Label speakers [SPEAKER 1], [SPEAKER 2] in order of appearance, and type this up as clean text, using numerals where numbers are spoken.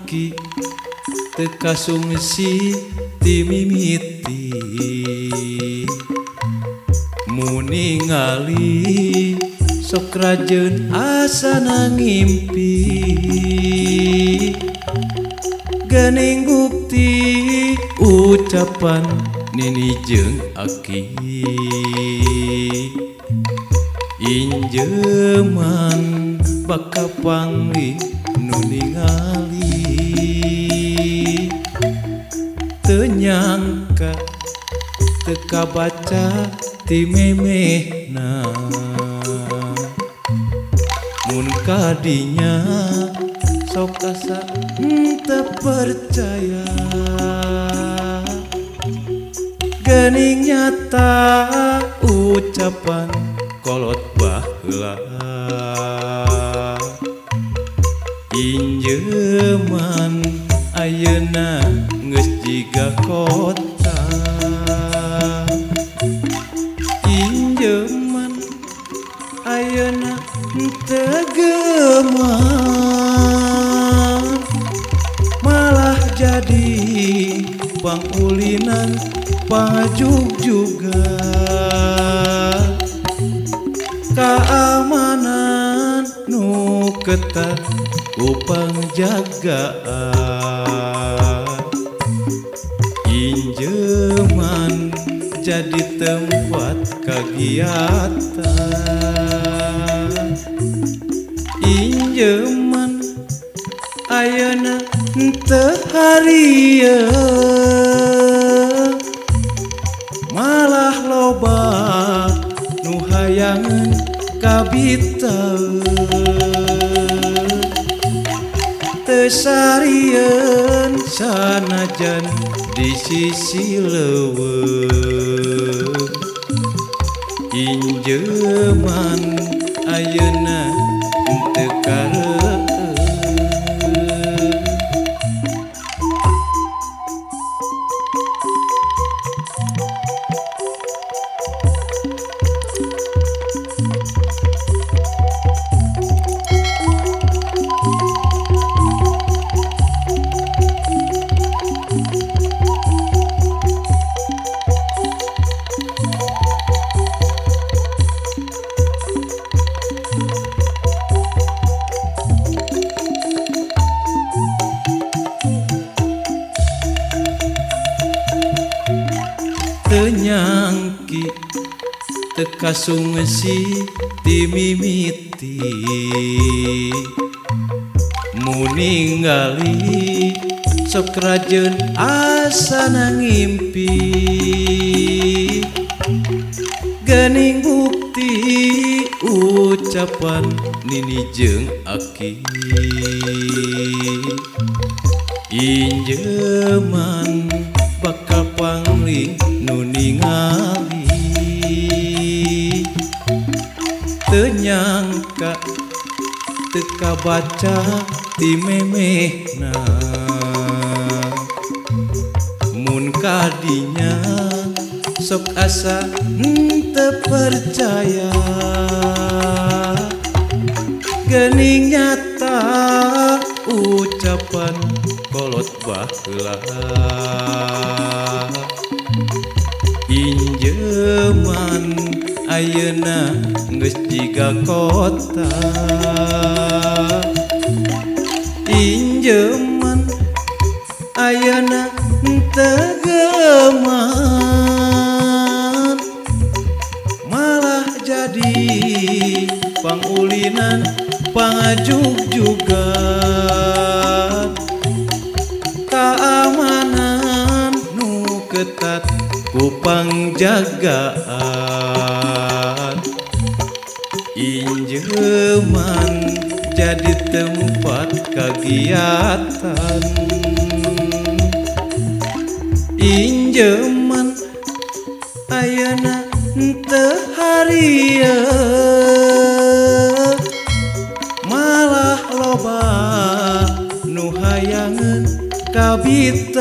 [SPEAKER 1] Tenyangki teu kasungsi ti mimiti muningali sok rajeun asana ngimpi geuning bukti ucapan nini jeung aki injeman bakal panggih nu ningali teu nyangka teu kabaca ti memehna mun kadinya sok asa teu percaya geuning nyata ucapan kolot baheula injeman ayeuna geus jiga kota injeman ayeuna teu geman malah jadi pangulinan pajugjugan keamanan nu ketat ku pangjagaan injeman jadi tempat kegiatan injeman ayeuna teu harieun malah loba nu hayangeun kabitaeun teu sarieun sanajan di sisi leuweung injeman ayeuna teu kareueun. Teu nyangki teu kasungsi ti mimiti muningali sok rajeun asana ngimpi geuning bukti ucapan nini jeung aki injeman bakal pangling nu ningali teu nyangka teu kabaca ti memehna mun kadinya sok asa teu percaya geuning nyata ucapan kolot baheula injeman ayeuna geus jiga kota injeman ayeuna teu geman malah jadi pangulinan pangajugjugan keamanan nu ketat ku pangjagaan injeman jadi tempat kegiatan injeman ayeuna teu harieun malah loba nu hayangeun kabitaeun.